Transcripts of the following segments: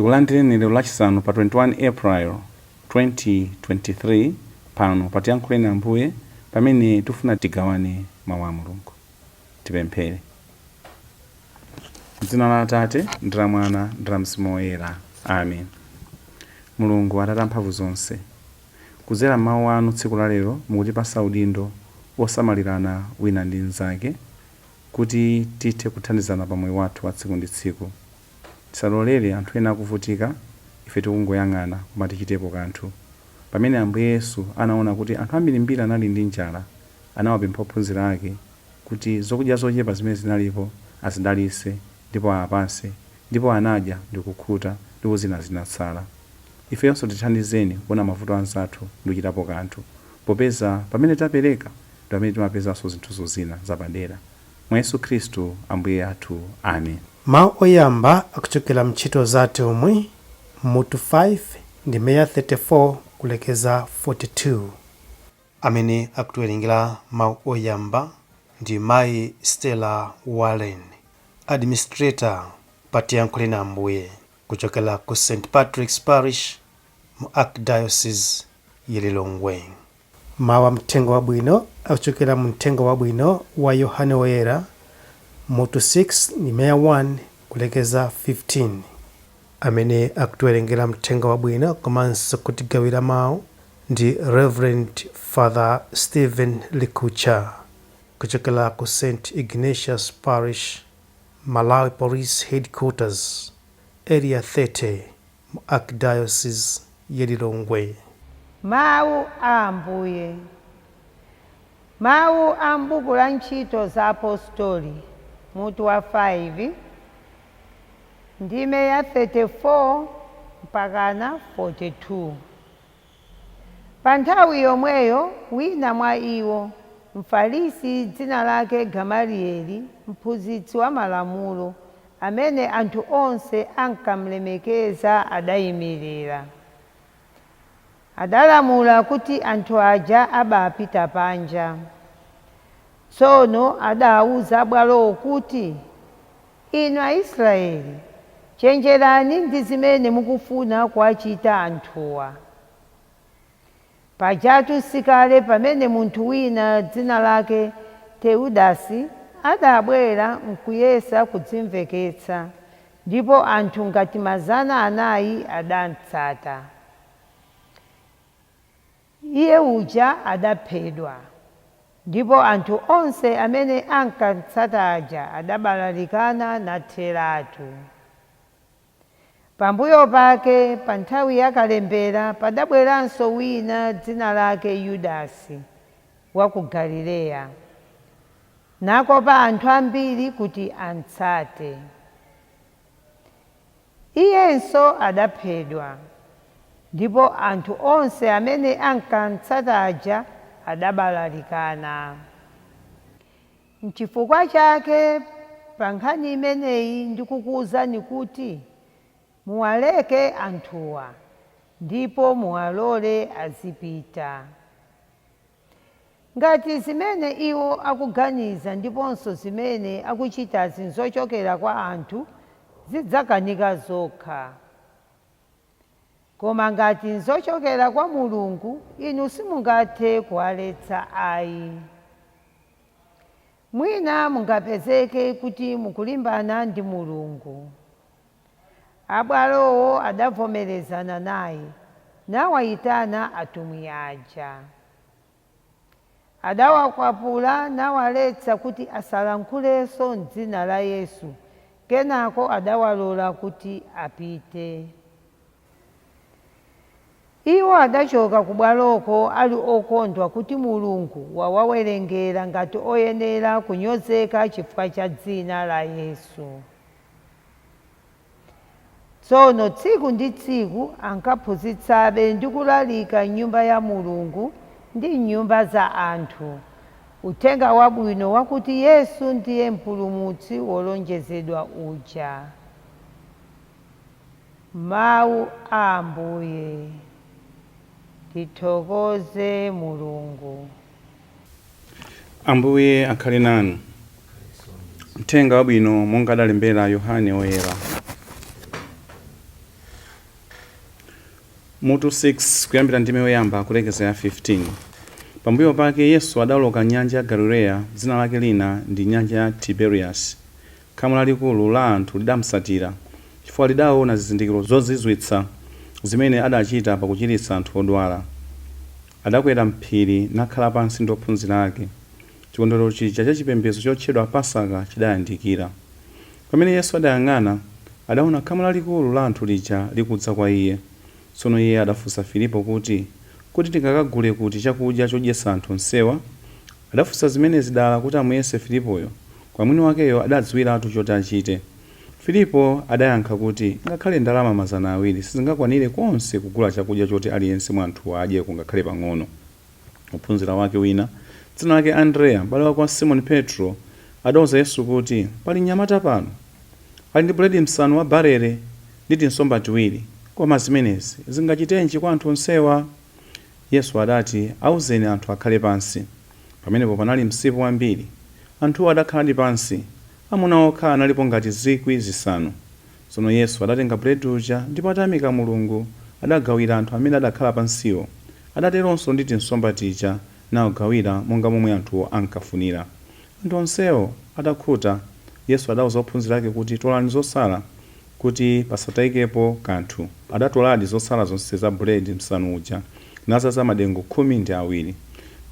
Tikulandireni lero Lachisanu pa 21 April 2023 pano pa Tiyankhuleni Ambuye pamene tifuna tigawane mawu a Mulungu. Tipemphere. M'dzina la Atate ndi la Mwana ndi la Mzimu Woyera. Amen. Mulungu Atate amphamvu zonse, kudzera m'mawu anu tsiku la lero mukutipasa udindo wosamalirana wina ndi mnzake kuti tithe kuthandizana pa moyo wathu wa tsiku ndi tsiku. Tisalolere anthu ena akuvutika ife tikungoyang'ana koma tichitepo kanthu. Pamene Ambuye Yesu anaona kuti anthu ambirimbiri anali ndi njala, anawapempha ophunzira ake kuti zokudya zochepa zimene zinalipo azidalitse ndipo awapatse, ndipo anadya ndikukhuta ndipo zina zinatsala. Ifeyonso tithandizeni kuona mavuto a anzathu ndikuchitapo kanthu, popeza pamene tapereka ndi pamene timapezanso zinthuzo zina zapadera. Mwa Yesu Khristu Ambuye athu. Amen. Mawu oyamba akuchokera m'Ntchito za Atumwi, mutu 5, ndime ya 34 kulekeza 42. Amene akutiwerengera mawu oyamba ndi Mayi Stella Warren, Administrator pa Tiyankhuleni Ambuye kuchokera ku St. Patrick's Parish mu Archdiocese ya Lilongwe. Mawu a Mthenga Wabwino akuchokera mu Mthenga Wabwino wa Yohane Woyera, mutu 6, ndime ya 1 kulekeza 15. Amene akutiwerengera Mthenga Wabwino komanso kutigawira mawu ndi Rev. Father Stephen Likucha kuchokera ku St. Ignatius Parish, Malawi Police Headquarters, Area 30 mu Archdiocese ya Lilongwe. Mawu a Ambuye. Mawu a m'buku la Ntchito za Apostoli, mutu wa 5, ndime ya 34 mpakana 42. Pa nthawi yomweyo wina mwa iwo, Mfarisi dzina lake Gamaliyeli, mphunzitsi wa Malamulo, amene anthu onse ankamlemekeza, adaimirira. Adalamula kuti anthu aja abapita panja. Tsono adauza abwalowo kuti, Inu Aisraeli, chenjerani ndi zimene mukufuna kuwachita anthuwa. Pajatu si kale pamene munthu wina dzina lake Teudasi adabwera nkuyesa kudzimveketsa, ndipo anthu ngati 400 adamtsata. Iye uja adaphedwa, ndipo anthu onse amene ankamtsata aja adabalalikana natheratu. Pambuyo pake, pa nthawi ya kalembera, padabweranso wina dzina lake Yudasi wa ku Galileya, nakopa anthu ambiri kuti amtsate. Iyenso adaphedwa, ndipo anthu onse amene ankamtsata aja adabalalikana. Nchifukwa chake pa nkhani imeneyi ndikukuuzani kuti, Muwaleke anthuwa, ndipo muwalole azipita. Ngati zimene iwo akuganiza ndiponso zimene akuchitazi nzochokera kwa anthu, zidzakanika zokha. Koma ngati nzochokera kwa Mulungu, inu simungathe kuwaletsa ai. Mwina mungapezeke kuti mukulimbana ndi Mulungu. Abwalowo adavomerezana naye, nawaitana atumwi aja. Adawakwapula nawaletsa kuti asalankhulenso m'dzina la Yesu, kenako adawalola kuti apite. Iwo adachoka kubwaloko ali okondwa kuti Mulungu wawawerengera ngati oyenera kunyozeka chifukwa cha dzina la Yesu. Tsono tsiku ndi tsiku ankaphunzitsabe ndi kulalika m'Nyumba ya Mulungu ndi m'nyumba za anthu, Uthenga Wabwino wakuti Yesu ndiye Mpulumutsi wolonjezedwa uja. Mawu a Ambuye. Tithokoze Mulungu. Ambuye akhale nanu. Mthenga Wabwino monga adalembera Yohane Woyera. Mutu 6, kuyambira ndime yoyamba kulekeza ya 15. Pambuyo pake Yesu adawoloka nyanja ya Galileya, dzina lake lina ndi nyanja ya Tiberias. Khamu lalikulu la anthu lidamutsatira, chifukwa lidaona zizindikiro zozizwitsa zimene adachita pakuchiritsa anthu odwala. Adakwera mphiri nakhala pansi ndi ophunzira ake. Chikondwerero chija cha chipembedzo chotchedwa Pasaka chidayandikira. Pamene Yesu adayang'ana, adaona khamu lalikulu la anthu lija likudza kwa iye. Tsono iye adafunsa Filipo kuti, Kodi tingakagule kuti chakudya chodyetsa anthu onsewa? Adafunsa zimenezi dala kuti amuyese Filipoyo, koma mwini wakeyo adadziwiratu choti achite. Filipo adayankha kuti, Ngakhale ndalama 200 sizingakwanire konse kugula chakudya choti aliyense mwa anthuwa adyeko ngakhale pang'ono. Wophunzira wake wina, dzina lake Andrea, mbale wake wa Simoni Petro, adauza Yesu kuti, Pali mnyamata pano, ali ndi buledi msanu wa barele ndi tinsomba tiwiri, koma zimenezi zingachitenji kwa anthu onsewa? Yesu adati, Auzeni anthu akhale pansi. Pamenepo panali msipu wambiri. Anthuwo adakhaladi pansi. Amuna okha analipo ngati 5,000. Tsono Yesu adatenga buledi uja, ndipo atayamika Mulungu, adagawira anthu amene adakhala pansiwo. Adateronso ndi tinsomba tija, nawagawira monga momwe anthuwo ankafunira. Anthu onsewo atakhuta, Yesu adauza ophunzira ake kuti, Tolani zotsala, kuti pasatayikepo kanthu. Adatoladi zotsala zonse za buledi msanu uja, nadzaza madengu 12.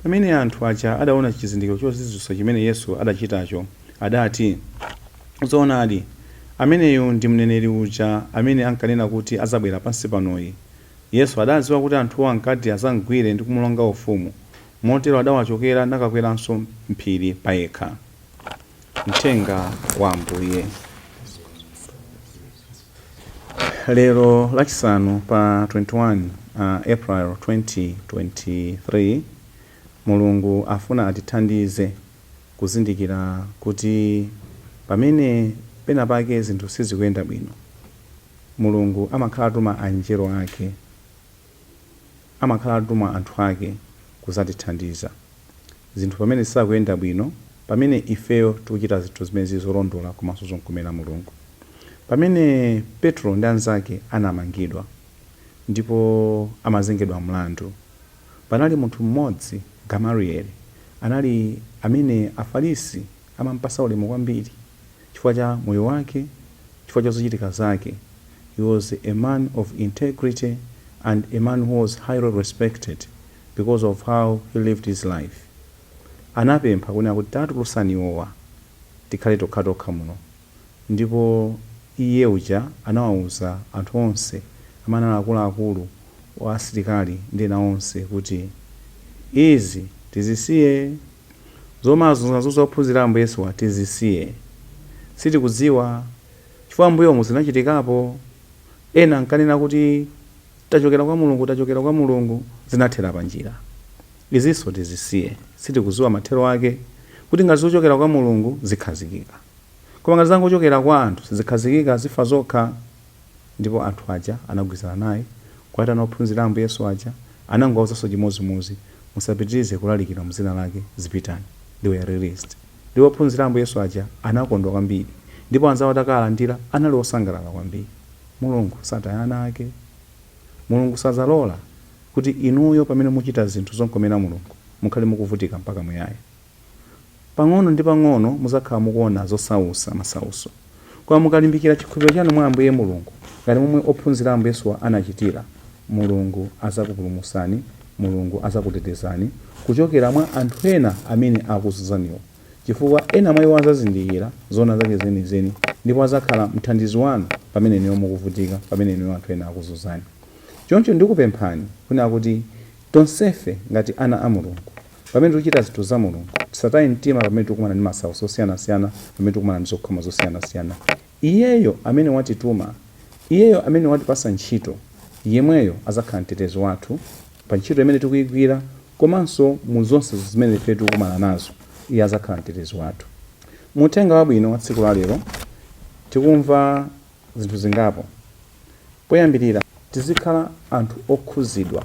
Pamene anthu aja adaona chizindikiro chozizwitsa chimene Yesu adachitacho, adati, Zoonadi, ameneyu ndi mneneri uja amene ankanena kuti adzabwera pansi panoyi. Yesu adadziwa kuti anthuwo ankati adzamgwire ndi kumulonga ufumu, motero adawachokera nakakweranso phiri payekha. Mthenga wa Ambuye. Lero Lachisanu pa 21 April 2023, Mulungu afuna atithandize kuzindikira kuti pamene pena pake zinthu sizikuyenda bwino, Mulungu amakhala atuma anjelo ake, amakhala atuma anthu ake kuzatithandiza. Zinthu pamene zisakuyenda bwino, pamene ifeyo tikuchita zinthu zimene zili zolondola komanso zomkomera Mulungu. Pamene Petro ndi anzake anamangidwa ndipo amazengedwa mlandu, panali munthu mmodzi, Gamalieli, anali amene Afarisi amampasa ulemu kwambiri chifukwa cha moyo wake, chifukwa cha zochitika zake. He was a man of integrity and a man who was highly respected because of how he lived his life. Anapempha kunena kuti tatulutsani iwowa tikhale tokhatokha muno. Ndipo iye uja anawauza anthu onse amene anali akuluakulu wa asilikali ndi ena onse kuti izi tizisiye, zomazunzazunza ophunzira Ambuye Yesuwa tizisiye. Sitikudziwa chifukwa m'mbuyomu zinachitikapo. Ena ankanena kuti tachokera kwa Mulungu, tachokera kwa Mulungu, zinathera panjira. Izinso tizisiye. Sitikudziwa mathero ake, kuti ngati zochokera kwa Mulungu zikhazikika. Koma ngati zangochokera kwa anthu sizikhazikika, zifa zokha. Ndipo anthu aja anagwirizana naye, kuwaitana ophunzira a Ambuye Yesu aja, anangowauzanso chimodzimodzi, musapitirize kulalikira mu dzina lake, zipitani. They were released. Ndipo ophunzira a Ambuye Yesu aja anakondwa kwambiri, ndipo anzawo atakawalandira anali osangalala kwambiri. Mulungu sataya ana ake. Mulungu sadzalola kuti inuyo pamene muchita zinthu zomkomera Mulungu mukhale mukuvutika mpaka muyaya. Pang'ono ndi pang'ono mudzakhala mukuona zosausa, masautso. Koma mukalimbikira chikhulupiriro chanu mwa Ambuye Mulungu, ngati momwe ophunzira a Ambuye Yesuwa anachitira, Mulungu adzakupulumutsani, Mulungu adzakutetezani kuchokera mwa anthu ena amene akuzunzaniwo, chifukwa ena mwa iwo adzazindikira zoona zake zenizeni ndipo adzakhala mthandizi wanu pamene inuyo mukuvutika, pamene inuyo anthu ena akuzunzani. Choncho ndikupemphani kunena kuti tonsefe ngati ana a Mulungu, pamene tikuchita zinthu za Mulungu, tisataye mtima pamene tikukumana ndi masautso osiyanasiyana, pamene tikukumana ndi zokhoma zosiyanasiyana. Iyeyo amene watituma, Iyeyo amene watipatsa ntchito, yemweyo adzakhala mtetezi wathu pa ntchito imene tikuigwira komanso mu zonse zimene ife tikukumana nazo, Iye adzakhala mtetezi wathu. Mu Uthenga Wabwino wa tsiku la lero, tikumva zinthu zingapo. Poyambirira, tizikhala anthu okhuzidwa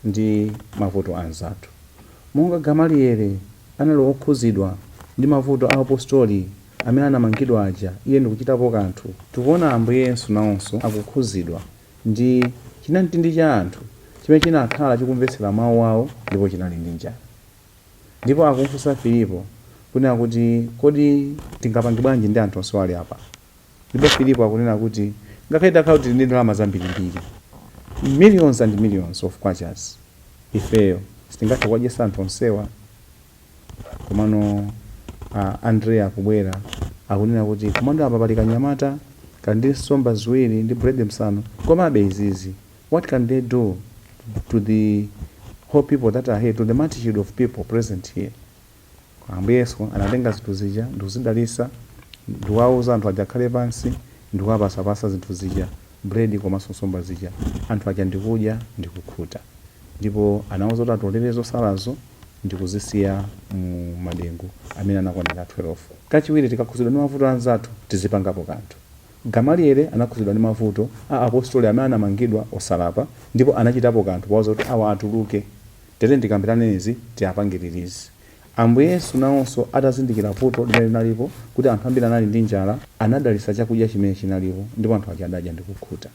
ndi mavuto a anzathu. Monga Gamaliele anali wokhuzidwa ndi mavuto a apostoli amene anamangidwa aja, iye ndikuchitapo kanthu, tikuona Ambuye Yesu nawonso akukhuzidwa ndi Chinamtindi cha anthu chimene chinakhala chikumvetsera mawu awo ndipo chinali ndi njala. Ndipo akumfunsa Filipo kunena kuti, kodi tingapange bwanji ndi anthu onse ali apa? Ndipo Filipo akunena kuti ngakhale takhala kuti tili ndi ndalama zambirimbiri, millions and millions of kwachas, ifeyo sitingathe kuwadyetsa anthu onsewa. Komano Andreya akubwera akunena kuti komando apa pali kanyamata kali ndi nsomba ziwiri ndi buledi msanu, komabe izizi, what can they do to the whole people that are here, to the multitude of people present here? Ambuye Yesu anatenga zinthu zija ndikuzidalitsa, ndikuwauza anthu aja akhale pansi, ndikuwapasapasa zinthu zija, buledi komanso nsomba zija. Anthu aja ndikudya ndikukhuta, ndipo anawauza kuti atolere zosalazo ndikuzisiya mu madengu amene anakwanira 12. Kachiwiri, tikakhuzidwa ndi mavuto anzathu, tizipangapo kanthu. Gamalieli anakhuzidwa ndi mavuto a apostoli amene anamangidwa osalapa, ndipo anachitapo kanthu powauza kuti awa atuluke, tere ndikambirane izi, tiapange release. Ambuye Yesu nawonso atazindikira vuto limene linalipo, kuti anthu ambiri anali ndi njala, anadalitsa chakudya chimene chinalipo, ndipo anthu aja adadya ndi kukhuta.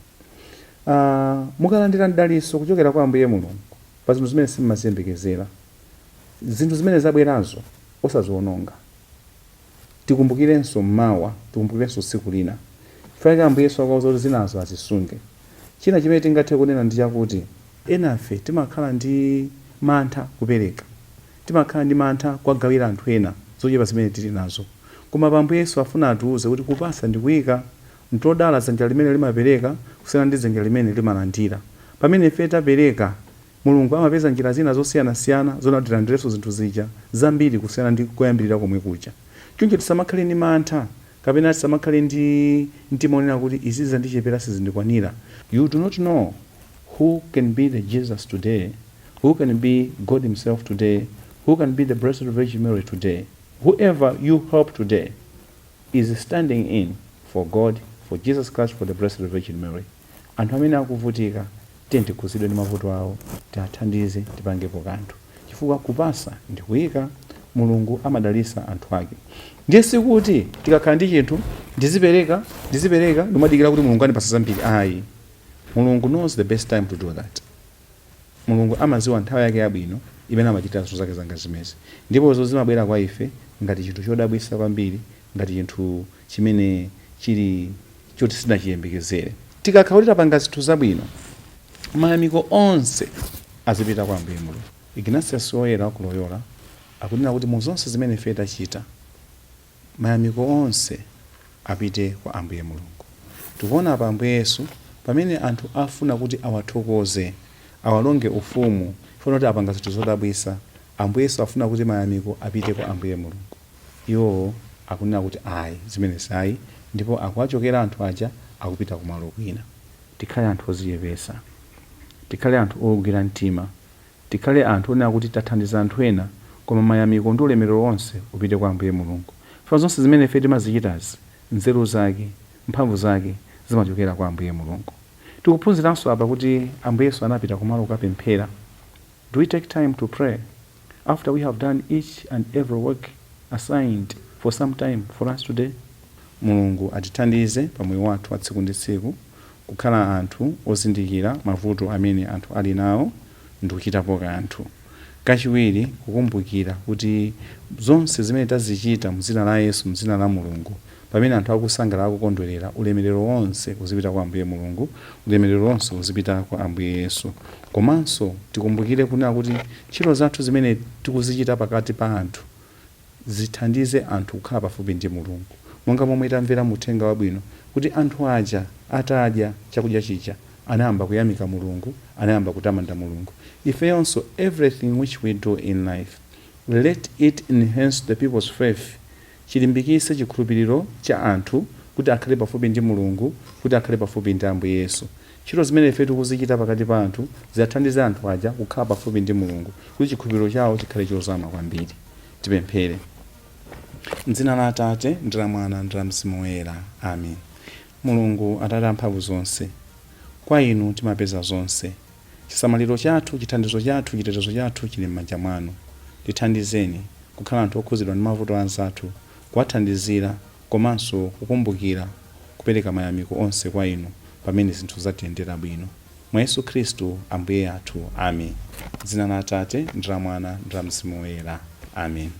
Mukalandira mdalitso kuchokera kwa Ambuye Mulungu pa zinthu zimene simmaziyembekezera, zinthu zimene zabwerazo osaziwononga. Tikumbukirenso mmawa, tikumbukirenso tsiku lina. Chifukwa Ambuye Yesu akuwauza kuti zinazo azisunge. China chimene tingathe kunena ndi chakuti enafe timakhala ndi mantha kupereka, timakhala ndi mantha kuwagawira anthu ena zochepa zimene tili nazo. Koma pa Ambuye Yesu afuna atiuze kuti kupasa ndi kuyika. Ntodala dzanja limene limapereka kusiyana ndi dzanja limene limalandira. Pamene ife tapereka, Mulungu amapeza njira zina zosiyanasiyana zoti tilandirenso zinthu zija zambiri kusiyana ndi koyambirira komwe kuja. Choncho tisamakhale ndi mantha kapena tisamakhale ndi mtima onena kuti izi zandichepera, sizindikwanira. You do not know who can be the Jesus today, who can be God himself today, who can be the Blessed Virgin Mary today. Whoever you help today is standing in for God, for Jesus Christ, for the Blessed Virgin Mary. Anthu amene akuvutika, tiye tikhuzidwe ndi mavuto awo, tiathandize, tipangepo kanthu, chifukwa kupasa ndi kuyika. Mulungu amadalitsa anthu ake. Ndiye sikuti tikakhala ndi chinthu ndizipereka, ndizipereka, ndimadikira kuti Mulungu andipasa zambiri, ayi. Mulungu knows the best time to do that. Mulungu amadziwa nthawi yake yabwino imene amachitira zinthu zake zanga zimezi, ndipo izo zimabwera kwa ife ngati chinthu chodabwitsa kwambiri, ngati chinthu chimene chili choti sitinachiyembekezere. Tikakhala kuti tapanga zinthu zabwino, mayamiko onse azipita kwa Ambuye Mulungu. Ignatius Woyera wa ku Loyola akunena kuti mu zonse zimene ife tachita, mayamiko onse apite kwa Ambuye Mulungu. Tikuona apa Ambuye Yesu pamene anthu afuna kuti awathokoze, awalonge ufumu chifukwa kuti apanga zinthu zodabwitsa, Ambuye Yesu afuna kuti mayamiko apite kwa Ambuye Mulungu. Iwowo akunena kuti ayi, zimenezi ayi, ndipo akuwachokera anthu aja, akupita kumalo kwina. Tikhale anthu odzichepetsa, tikhale anthu owugwira mtima, tikhale anthu onena kuti tathandiza anthu ena, koma mayamiko ndi ulemerero wonse upite kwa Ambuye Mulungu. Chifukwa zonse zimene ife timazichitazi, nzeru zake, mphamvu zake zimachokera kwa Ambuye Mulungu. Tikuphunziranso apa kuti Ambuye Yesu anapita kumalo kukapemphera. Do we take time to pray after we have done each and every work assigned for some time for us today? Mulungu atithandize pa moyo wathu wa tsiku ndi tsiku kukhala anthu ozindikira mavuto amene anthu ali nawo ndikuchitapo kanthu. Kachiwiri, kukumbukira kuti zonse zimene tazichita mdzina la Yesu, mdzina la Mulungu, pamene anthu akusangalala, akukondwerera, ulemerero wonse uzipita kwa Ambuye Mulungu, ulemerero wonse uzipita kwa Ambuye Yesu. Komanso tikumbukire kunena kuti ntchito zathu zimene tikuzichita pakati pa anthu zithandize anthu kukhala pafupi ndi Mulungu, monga momwe tamvera mu Uthenga Wabwino kuti anthu aja atadya chakudya chija anayamba kuyamika Mulungu, anayamba kutamanda Mulungu. Ifeyonso, everything which we do in life, let it enhance the people's faith, chilimbikitse chikhulupiriro cha anthu kuti akhale pafupi ndi Mulungu, kuti akhale pafupi ndi Ambuye Yesu. Ntchito zimene ife tikuzichita pakati pa anthu ziwathandize anthu aja kukhala pafupi ndi Mulungu, kuti chikhulupiriro chawo chikhale chozama kwambiri. Tipemphere. M'dzina la Atate, ndi la Mwana, ndi la Mzimu Woyera. Amen. Mulungu Atate amphamvu zonse, kwa Inu timapeza zonse. Chisamaliro chathu, chithandizo chathu, chitetezo chathu chili m'manja mwanu. Tithandizeni kukhala anthu okhuzidwa ndi mavuto a anzathu, kuwathandizira komanso kukumbukira kupereka mayamiko onse kwa Inu pamene zinthu zatiyendera bwino. Mwa Yesu Khristu Ambuye athu. Amen. Dzina la Atate ndi la Mwana ndi la Mzimu Woyera. Amen.